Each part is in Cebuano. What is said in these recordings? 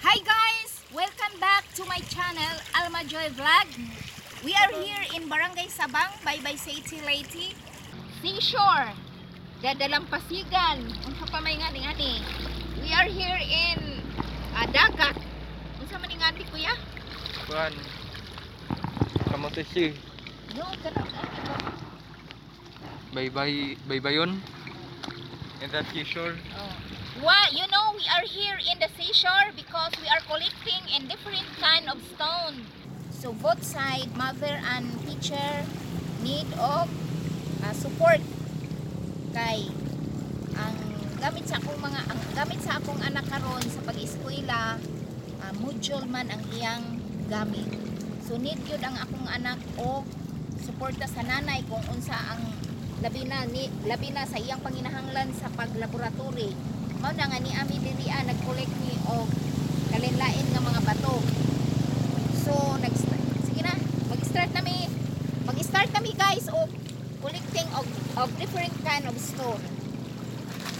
Hi guys! Welcome back to my channel, Alma Joy Vlog. We are here in Barangay Sabang, Baybay City, Leyte. Seashore, Dadalampasigan. Unsa pa may ngani ngani. We are here in dagat. Unsa man ni ngani, kuya? Kuan. Kamote si. No, kana. Bye-bye, bye-bye yun. In that seashore. Oh. Well, we are here in the seashore because we are collecting in different kind of stone. So both side, mother and teacher, need of support kay ang gamit sa akong anak karon sa pag-eskwela, module man ang iyang gamit. So need gyud ang akong anak og suporta sa nanay kung unsa ang labi na sa iyang panginahanglan sa paglaboratory. Mao na nga ni ami diri nag-collect ni og kalinlain nga mga bato. So nag sige na, mag-start na mi guys og collecting of different kind of stone.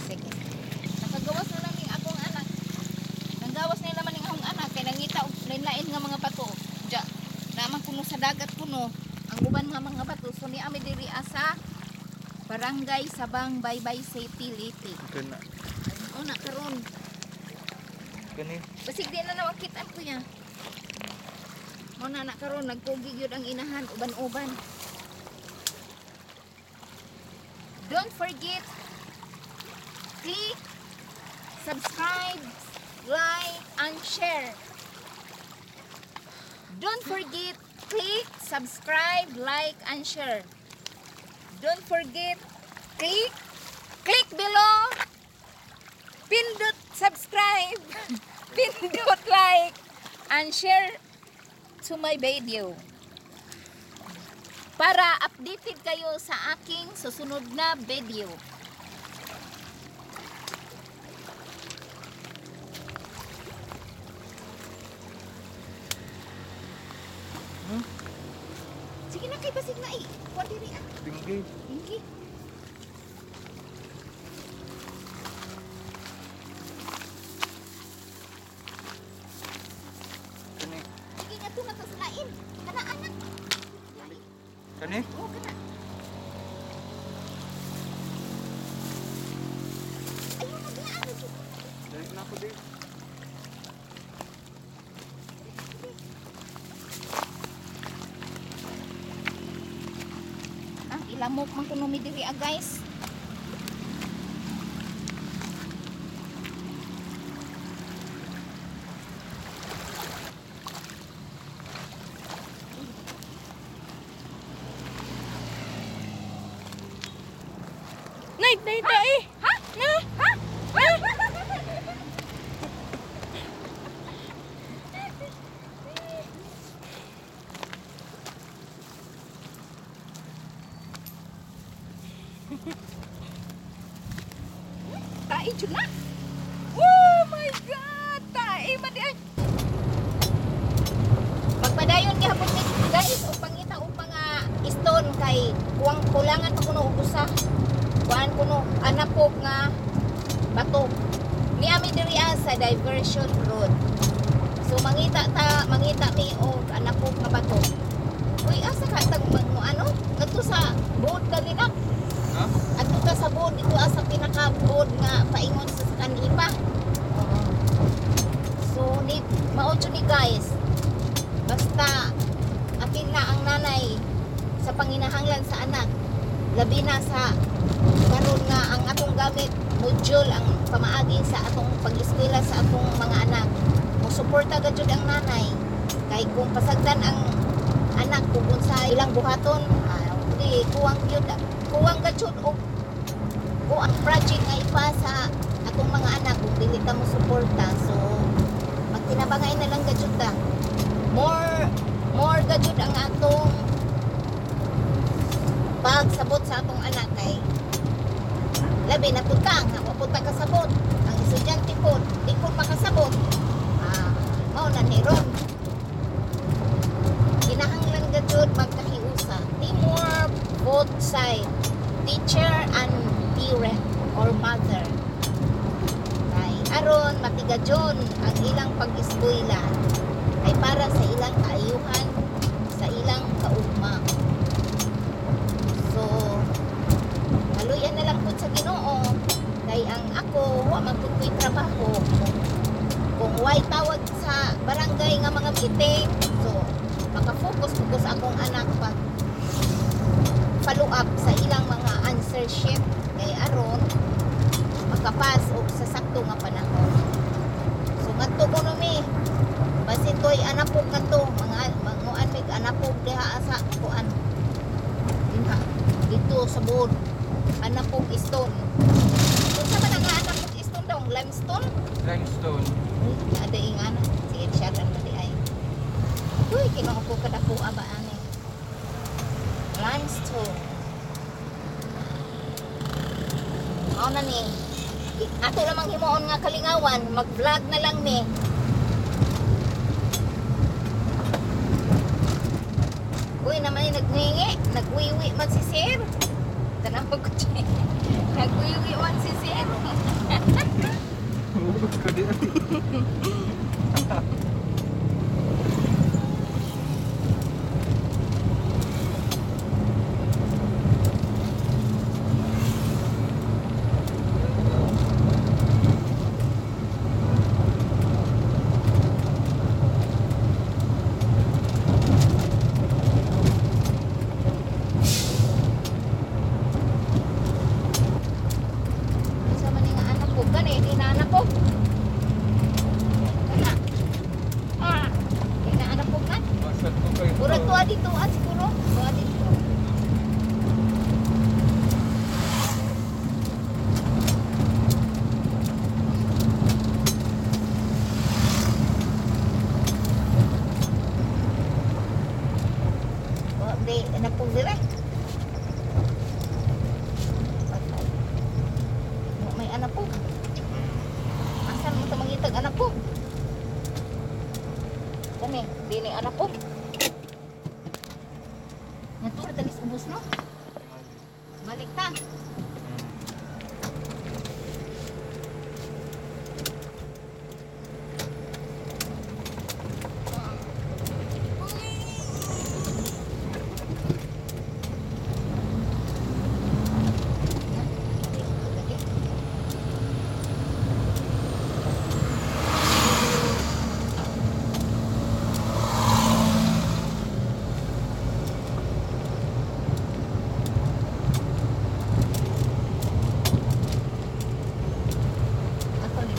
Sige. Nakagawas na lang ning akong anak. Nanggawas na naman ning akong anak kay nangita og lain-lain nga mga bato. Ja, naman kuno sa dagat kuno ang uban nga mga bato. So ni ami diri sa Barangay Sabang, Baybay City, Leyte. Ito na. Una karon. Kani. Basig di na nawakitan, kuya. Mao na na karon nagkugi gyud ang inahan uban-uban. Don't forget, click subscribe, like and share. Don't forget, click subscribe, like and share. Don't forget, click below, pindot subscribe, pindot like and share to my video para updated kayo sa aking susunod na video. Hmm? Sige na kay basig na eh. Kuha diri ah. Tinggi. Tinggi. Kani. Sige nga na ta sa lain. Kana anak. Kani? Oh, kana. Ayun na diyan. Dali na ako di. Ah, ilamok man kuno mi diri ah, guys. Nay, nay, tae. Ha? Na. Ha? Tae jud na. Oh my God! Tae man di ay. Magpadayon gihapon mi guys og pangita og mga stone kay kuwang kulangan pa kuno og usa. Kuan kuno anapok nga bato. Niami diri sa Diversion Road. So mangita mi og anapok nga bato. Uy, asa ka tag mo ano? Ngadto sa boat kanina. Ha? Adto ta sa boat dito sa pinaka boat nga paingon sa kanipa. Oo. So ni mao jud ni guys. Basta apil na ang nanay sa panginahanglan sa anak. Labi na sa karon nga ang atong gamit module ang pamaagi sa atong pag-eskwela sa atong mga anak. Mo suporta ga jud ang nanay kay kung pasagdan ang anak kung unsa ilang buhaton, di kuwang gyud, kuwang ga jud og kuang project nga ipasa atong mga anak kung dili ta mo suporta. So magtinabangay na lang ga jud ta. More ga jud ang atong pagsabot sa atong anak kay labi na pud ka nga wa pud ta kasabot, ang estudyante pod di pud makasabot. Mao na ni ron kinahanglan ga jud magkahiusa, teamwork, both side, teacher and parent or mother, kay aron matigadyon. eskwela ay para sa ilang kaayuhan, sa ilang kaugma. So, haluyan na lang pud sa Ginoo kay ang ako wa man pud ko'y trabaho. Kung way tawag sa barangay nga mga meeting, so maka-focus ko sa akong anak pa follow up sa ilang mga answer sheet kay aron makapas og sa sakto nga panahon. So ngadto ko no mi, basin toy anapog ngadto mga manguan mig anapog diha sa kuan dinha dito sa buod anapog stone. Unsa man ang anapog stone daw? Limestone? Limestone. Uy, ada ingana. Sige, siya man di ay. Uy, kinuha ko kadako aba ani. Limestone. Mao na ni. Ato lamang himuon nga kalingawan, mag-vlog na lang mi. Uy, naman nagningi, nagwiwi man si sir. Tanaw ko siya. Nagwiwi man si sir. Hugot ko din. Sa man nga anak ko, gani, di na anak ko. Kana. Ah, di na anak ko kan. Masad ko kayo. Murag tuwa dito ah, siguro. Tuwa dito. Oh, di, anak ko dire. Patay. May anak ko. Asan mo ito mangitag anak ko? Kani, di ni anak ko. Natura talis ubos no? Balik ta. Ako ni.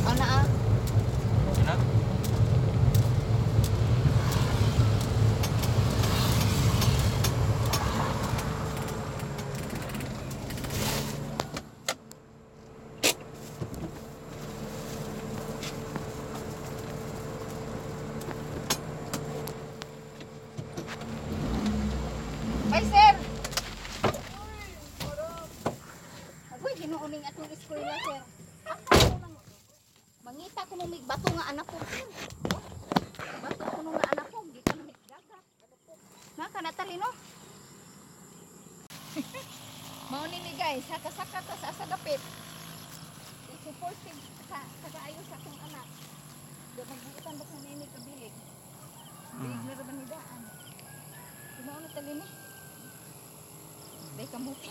Ana ah. Anak? Bye, sir. Agoy, Ginoo ning atong eskwela, sir. Ako nang mangita ko nung mig bato nga anak ko, sir. Bato ko nung nga anak ko, gikan mig dagat. Naka Natalie no? Mao ni mi guys, saka-saka ta sa asagapit. Supportive sa kaayo sa akong anak. Do magbuutan ba kung nini kabilig? Bilig na ra ba ni daan? Ginoo Natalie ni. Day kamuti.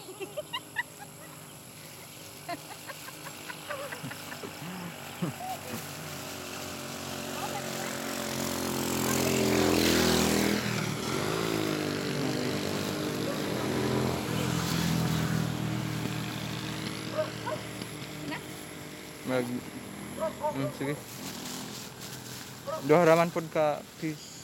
Mag sige. Duha raman pod ka piece.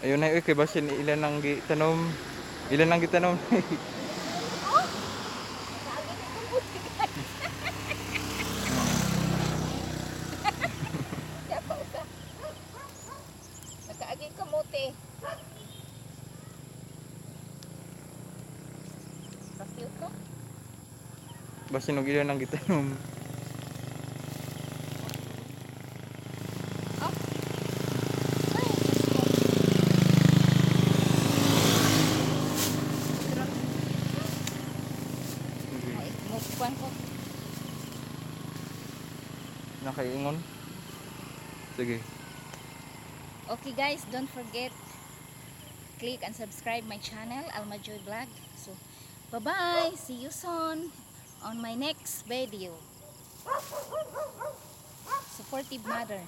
Ayun na, uy, kay basin ilan ang gitanom. Ilan ang gitanom. Nakaagi kamote. Ka-cute ko. Basin og ilan ang gitanom. Kuan ko. Nakaingon. Sige. Okay guys, don't forget click and subscribe my channel, Alma Joy Vlog. So, bye-bye. See you soon on my next video. Supportive mother.